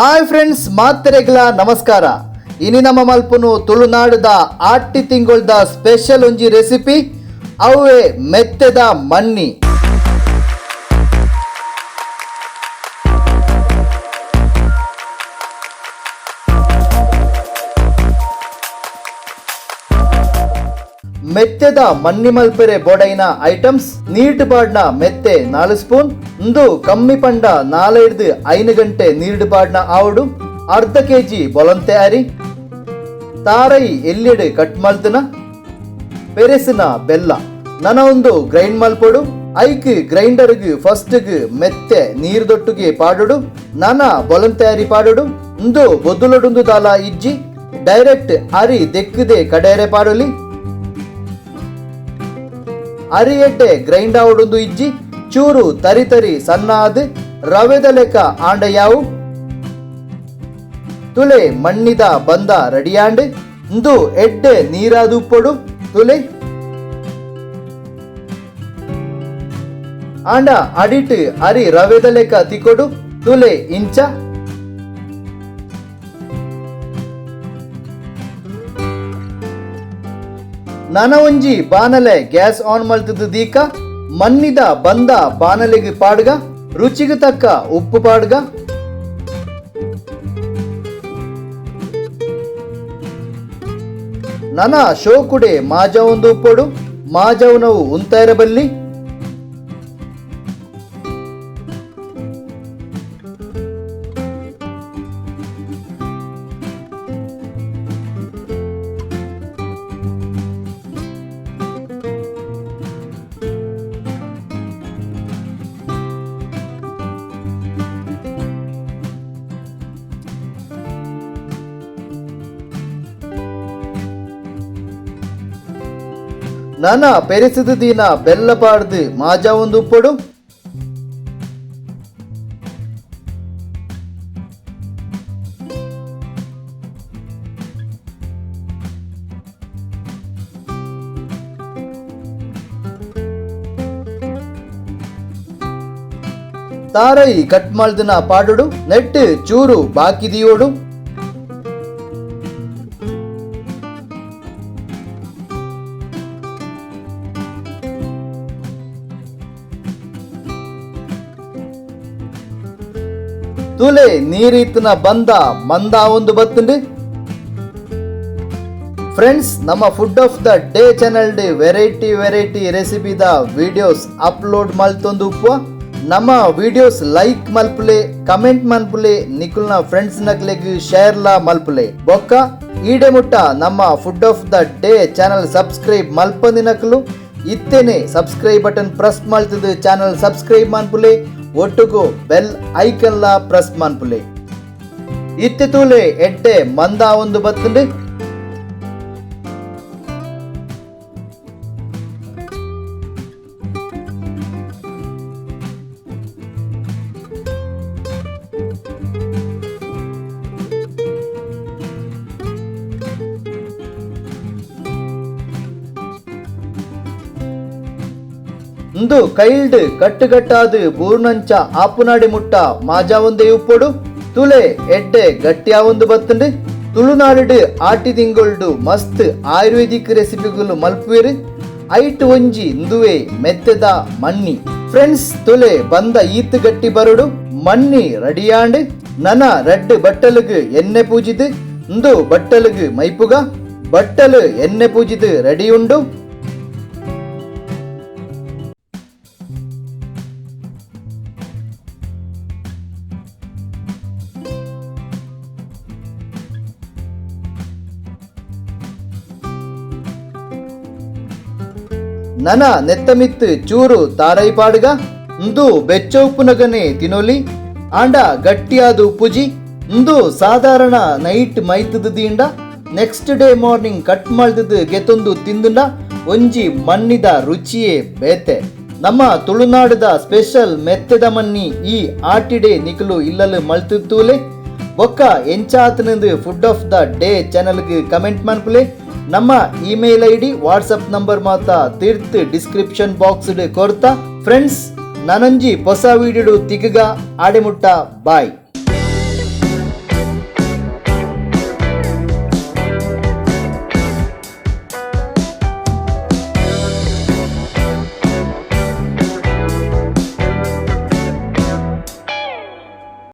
Hi friends, ಮಾತ್ರೆಗಳ ನಮಸ್ಕಾರ. ಇನಿ ನಮ್ಮ ಮಲ್ಪುನು ತುಳುನಾಡದ ಆಟ್ಟಿ ತಿಂಗೊಳ್ದ ಸ್ಪೆಷಲ್ ಒಂಜಿ ರೆಸಿಪಿ, ಅವೇ ಮೆತ್ತೆದ ಮಣ್ಣಿ. ಮೆತ್ತೆದ ಮಣ್ಣಿ ಮಲ್ಪೆರೆ ಬೋಡೈನ ಐಟಮ್ಸ್: ನೀರ್ಡ್ ಪಾಡ್ನ ಮೆತ್ತೆ 4 ಸ್ಪೂನ್, ಇಂದು ಕಮ್ಮಿ ಪಂಡ 4 5 ಗಂಟೆ ನೀರ್ಡ್ ಪಾಡ್ನ ಆವಡು, ಅರ್ಧ ಕೆಜಿ ಬೊಲಂತೆ ಅರಿ, ತಾರೈ ಎಲ್ಲಿಡ್ ಕಟ್ ಮಲ್ತನ, ಪೆರೆಸಿನ ಬೆಲ್ಲ. ನನ ಒಂದು ಗ್ರೈಂಡ್ ಮಲ್ಪೊಡು. ಐಕ್ ಗ್ರೈಂಡರ್ಗ್ ಫಸ್ಟ್ಗ್ ಮೆತ್ತೆ ನೀರ್ದೊಟ್ಟುಗೆ ಪಾಡುಡು, ನನ ಬೊಲಂತೆ ಅರಿ ಪಾಡುಡು. ಇಂದು ಬೊದ್ದುಲೊಡುಂದು ದಾಲ ಇಜ್ಜಿ, ಡೈರೆಕ್ಟ್ ಅರಿ ದೆಕ್ಕದೆ ಕಡೇರೆ ಪಾಡೊಲಿ. ಅರಿ ಎಡ್ಡೆ ಗ್ರೈಂಡ್ ಆವಡುಂದು ಇಜ್ಜಿ, ಚೂರು ತರಿ ತರಿ ಸಣ್ಣ ಆದ್ ರವೆದ ಲೆಕ್ಕ ಆಂಡ ಯಾವು. ತುಲೆ ಮಣ್ಣಿದ ಬಂದ ರೆಡಿಯಾಂಡ್. ಇಂದು ಎಡ್ಡೆ ನೀರಾದುಪ್ಪೊಡು. ತುಲೆ ಆಂಡ ಅಡಿಟ್ ಅರಿ ರವೆದ ಲೆಕ್ಕ ತಿಕೊಡು. ತುಲೆ ಇಂಚ. ನನ ಒಂಜಿ ಬಾನಲೆ ಗ್ಯಾಸ್ ಆನ್ ಮಲ್ತದ ದೀಕ. ಮಣ್ಣಿದ ಬಂದ ಬಾನಲೆಗೆ ಪಾಡ್ಗ. ರುಚಿಗೆ ತಕ್ಕ ಉಪ್ಪು ಪಾಡ್ಗ. ನನ ಶೋಕುಡೆ ಮಾಜ ಒಂದು ಉಪ್ಪೊಡು. ಮಾಜವನವು ಉಂತಾಯಿರಬಲ್ಲಿ. ನನ ಪೆರಿಸಿದ ದಿನ ಬೆಲ್ಲ ಪಾಡ್ದು ಮಾಜ ಒಂದು ಉಪ್ಪೊಡು. ತಾರೈ ಕಟ್ ಮಲ್ದಿನ ಪಾಡುಡು. ನೆಟ್ ಚೂರು ಬಾಕಿ ದಿಯೋಡು. ತುಲೆ ನೀರಿತ್ತಿನ ಬಂದ ಮಂದ ಒಂದು ಬತ್ತುಂಡು. ಫ್ರೆಂಡ್ಸ್, ನಮ್ಮ food of the day channel variety variety ರೆಸಿಪಿದ videos upload ಮಲ್ತೊಂದು ಉಪ್ಪುವ. ನಮ್ಮ ವಿಡಿಯೋಸ್ ಲೈಕ್ ಮಲ್ಪುಲೆ, ಕಮೆಂಟ್ ಮನ್ಪುಲೆ, ನಿಕುಲ್ನ ಫ್ರೆಂಡ್ಸ್ ನಕ್ಲೆಗ್ ಶೇರ್ ಲಾ ಮಲ್ಪುಲೆ. ಬೊಕ್ಕ ಈಡೆ ಮುಟ್ಟ ನಮ್ಮ food of the day channel subscribe ಮಲ್ಪಂದಿನಕ್ಲು ಇತ್ತೇನೆ subscribe button press ಮಲ್ತದ channel subscribe ಮನ್ಪುಲೆ. ಒಟ್ಟುಗು ಬೆಲ್ ಐಕನ್ ಲಾ ಪ್ರೆಸ್ ಮನ್ಪುಲೆ. ಇತ್ತೆ ತೂಲೆ, ಎಡ್ಡೆ ಮಂದ ಒಂದು ಬತ್ತುಂಡು. ಇಂದು ಕೈಲ್ಡ್ ಕಟ್ಟುಗಟ್ಟಾದು ಬೂರ್ಣಂಚ ಆಪುನಾಡಿ ಮುಟ್ಟ ಮಾಜಾ ಒಂದೇ ಉಪ್ಪೊಡು. ತುಲೆ ಎಡ್ಡೆ ಗಟ್ಟಿಯ ಒಂದು ಬತ್ತುಂಡು. ತುಳುನಾಡು ಆಟಿ ತಿಂಗೊಳ್ಡು ಮಸ್ತ್ ಆಯುರ್ವೇದಿಕ್ ರೆಸಿಪಿಗಳು ಮಲ್ಪುವೆರು. ಐಟ್ ಒಂಜಿ ಇಂದುವೆ ಮೆತ್ತೆದ ಮಣ್ಣಿ. ಫ್ರೆಂಡ್ಸ್, ತುಲೆ ಬಂದ ಈತ್ ಗಟ್ಟಿ ಬರುಡು. ಮಣ್ಣಿ ರೆಡಿಯಾಂಡ್. ನನ ರಡ್ಡು ಬಟ್ಟಲುಗು ಎಣ್ಣೆ ಪೂಜಿದು ಇಂದು ಬಟ್ಟಲುಗು ಮೈಪುಗ. ಬಟ್ಟಲು ಎಣ್ಣೆ ಪೂಜಿದು ರೆಡಿ ಉಂಡು. ನನ ನೆತ್ತಮಿತ್ತು ಚೂರು ತಾರೈ ಪಾಡುಗ. ಇಂದು ಬೆಚ್ಚ ಉಪ್ಪುನಗನೆ ತಿನೊಲಿ. ಆಂಡ ಗಟ್ಟಿಯಾದ ಉಪ್ಪುಜಿ. ಇಂದು ಸಾಧಾರಣ ನೈಟ್ ಮೈತದ ದಿಂಡ next day morning cut ಮಲ್ದದು ಗೆತೊಂದು ತಿಂದುಂಡ ಒಂಜಿ ಮಣ್ಣಿದ ರುಚಿಯೇ ಬೇತೆ. ನಮ್ಮ ತುಳುನಾಡದ ಸ್ಪೆಷಲ್ ಮೆತ್ತೆದ ಮಣ್ಣಿ ಈ ಆಟಿಡೆ ನಿಕಲು ಇಲ್ಲಲು ಮಲ್ತುತ್ತೂಲೆ. ಬೊಕ್ಕ ಎಂಚಾತನದು food of the day ಚಾನಲ್ಗೆ ಕಮೆಂಟ್ ಮನ್ಪುಲೆ. ನಮ್ಮ email ID, WhatsApp number ಮಾತ ತೀರ್ತ್ ಡಿಸ್ಕ್ರಿಪ್ಷನ್ ಬಾಕ್ಸ್ ಕೊರ್ತ. ಫ್ರೆಂಡ್ಸ್, ನನಂಜಿ ಹೊಸ ವಿಡಿಯೋ ತಿಕ್ಕಗ. ಆಡೆಮುಟ್ಟ ಬಾಯ್.